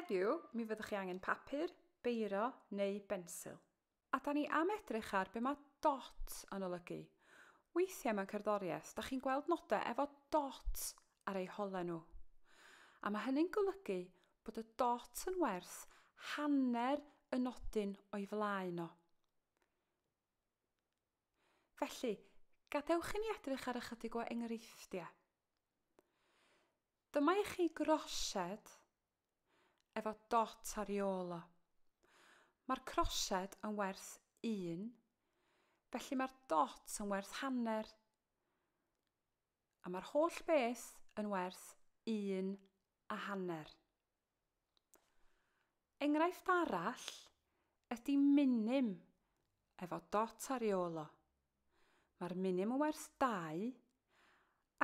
Heddiw, mi fyddwch chi angen papur, beiro neu bensil. A da ni am edrych ar be mae dot yn olygu. Weithiau mewn cerddoriaeth, da chi'n gweld nodau efo dot ar eu holau nhw. A mae hynny'n golygu bod y dot yn werth hanner y nodyn o'i flaen o. Felly, gadewch i ni edrych ar ychydig o enghreifftiau. Dyma i chi grosied efo dot ar ei ôl o. Mae'r crosied yn werth 1, felly mae'r dot yn werth hanner. A mae'r holl beth yn werth 1 a hanner. Enghraifft arall ydy minim efo dot ar ei ôl o. Mae'r minim yn werth 2,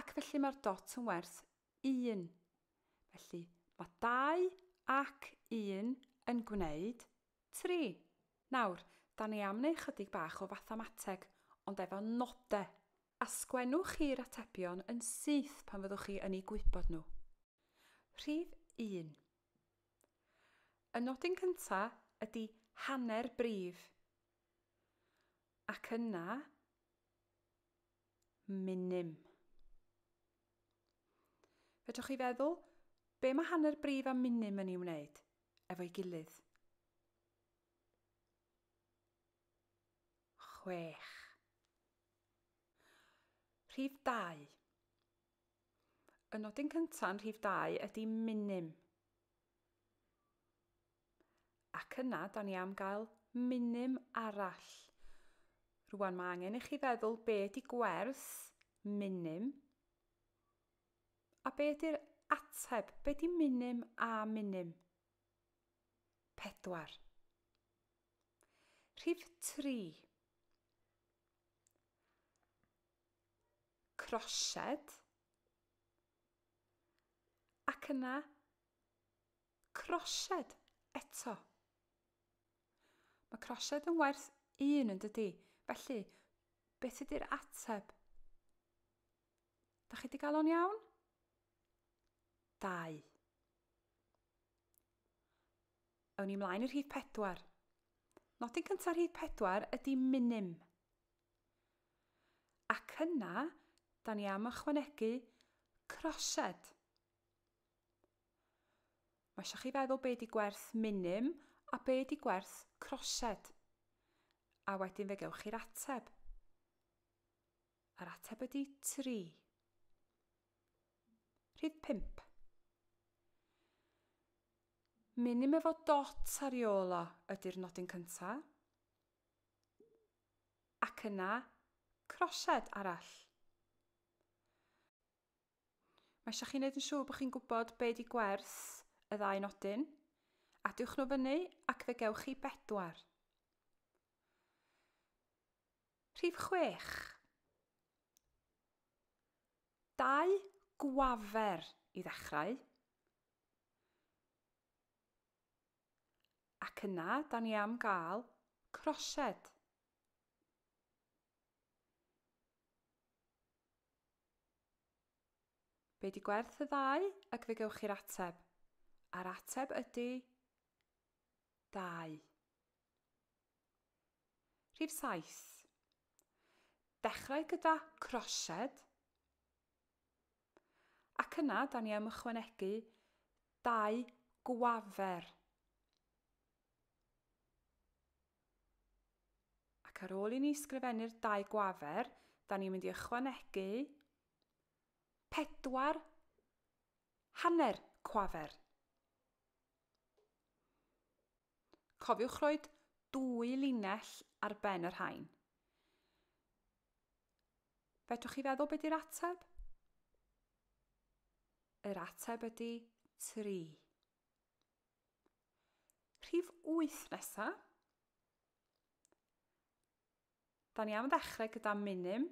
ac felly mae'r dot yn werth 1. Felly mae 2 ac 1 yn gwneud 3. Nawr, da ni am wneud chydig bach o fathemateg, ond efo nodau. A sgwennwch chi'r atebion yn syth pan fyddwch chi yn eu gwybod nhw. Rhif 1. Y nodyn cyntaf ydy hanner brif. Ac yna, minim. Fedrwch chi feddwl, be mae hanner brif a minim yn ei wneud efo'i gilydd? 6. Rhif 2. Y nodyn cyntaf yn rhif 2 ydy minim. Ac yna, da ni am gael minim arall. Rwan mae angen i chi feddwl be ydy gwerth minim a be ydy'r ateb, be ydy minim a minim? 4. Rhif 3. Crosied. Ac yna crosied eto. Mae crosied yn werth 1 yn dydy. Felly, beth ydy'r ateb? Da chi wedi gael o'n iawn? 2. Awn ni mlaen i'r rhif 4. Nodyn cyntaf rhif 4 ydy minim. Ac yna, da ni am ychwanegu crosied. Mae eisiau chi feddwl be ydy gwerth minim a be ydy gwerth crosied. A wedyn fe gewch chi'r ateb. A'r ateb ydy 3. Rhif 5. Minim efo dot ar ei ôl o ydy'r nodyn cyntaf. Ac yna, crosied arall. Mae eisiau chi wneud yn siŵr bod chi'n gwybod be ydy gwerth y ddau nodyn. Adiwch nhw fyny ac fe gewch chi 4. Rhif 6. 2 gwafer i ddechrau. Ac yna, da ni am gael crosied. Be di gwerth y ddau? Ac fe gewch chi'r ateb. A'r ateb ydy 2. Rhif 7. Dechrau gyda crosied. Ac yna, da ni am ychwanegu 2 gwafer. Ac ar ôl i ni sgrifennu'r 2 gwafer, da ni'n mynd i ychwanegu 4 hanner cwafer. Cofiwch roed 2 linell ar ben y rhain. Fedrwch chi feddwl beth yw'r ateb? Yr ateb ydy 3. Rhif 8 nesa. Da ni am ddechrau gyda minim.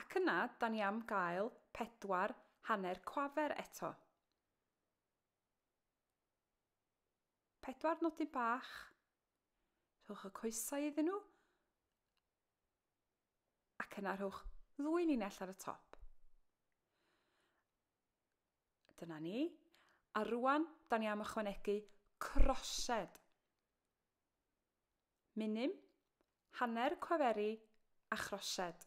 Ac yna, da ni am gael 4 hanner cwafer eto. 4 nodyn bach. Rhowch y coesau iddyn nhw. Ac yna rhowch 2 linell ar y top. Dyna ni. A rwan, da ni am ychwanegu crosed. Minim, hanner cwaferi a chrosed.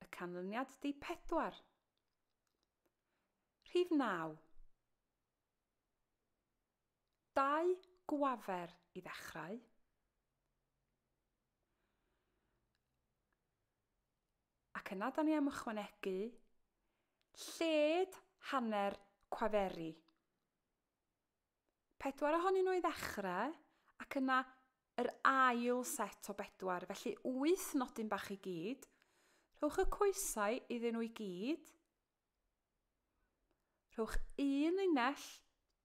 Y canlyniad di 4. Rhif 9. 2 gwafer i ddechrau. Ac yna da ni am ychwanegu lled hanner cwaferi. 4 ohonyn nhw i ddechrau ac yna yr ail set o 4, felly 8 nodyn bach i gyd. Rhowch y coesau iddyn nhw i gyd. Rhowch un linell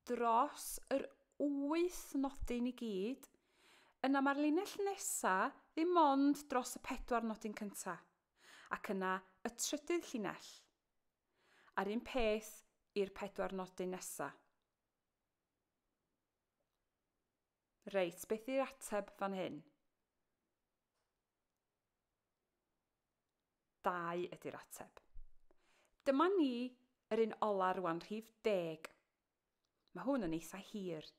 dros yr 8 nodyn i gyd. Yna mae'r linell nesaf ddim ond dros y 4 nodyn cyntaf. Ac yna y trydydd llinell. A'r un peth i'r 4 nodyn nesaf. Reit, beth yw'r ateb fan hyn? 2 ydy'r ateb. Dyma ni yr un ola rwan, rhif 10. Mae hwn yn eitha hir.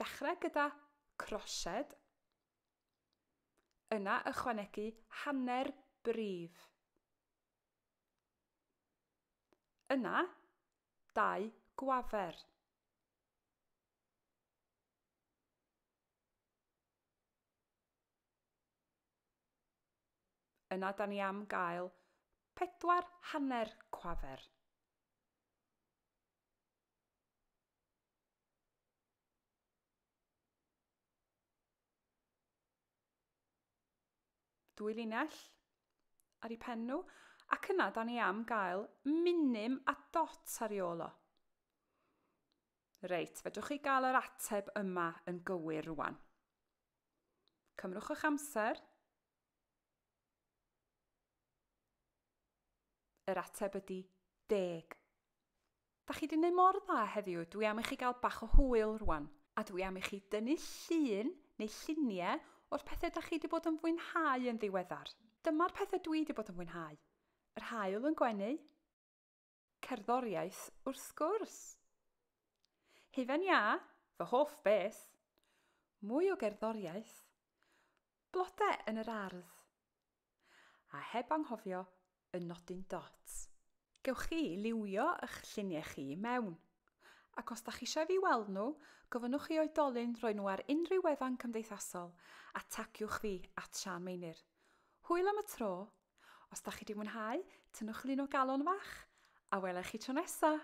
Dechrau gyda crosed. Yna ychwanegu hanner brif. Yna, 2 gwafer. Yna da ni am gael 4 hanner cwafer. Dwy linell ar ei pen nhw, ac yna da ni am gael minim a dot ar ei ôl o. Reit, fedrwch chi gael yr ateb yma yn gywir rwan. Cymrwch eich amser. Yr ateb ydy 10. Da chi wedi gwneud mor dda heddiw, dwi am i chi gael bach o hwyl rwan. A dwi am i chi dynnu llun neu lluniau o'r pethau da chi wedi bod yn fwynhau yn ddiweddar. Dyma'r pethau dwi wedi bod yn fwynhau. Yr haul yn gwenu, cerddoriaeth wrth gwrs. Hufen iâ, fy hoff beth, mwy o gerddoriaeth, blodau yn yr ardd. A heb anghofio y nodyn dot. Gewch chi liwio eich lluniau chi mewn. Ac os da chi eisiau fi weld nhw, gofynnwch i oedolyn roi nhw ar unrhyw wefan cymdeithasol a tagiwch fi at Siân Meinir. Hwyl am y tro. Os da chi wedi mwynhau, tynnwch lun o galon fach a welai chi tro nesa.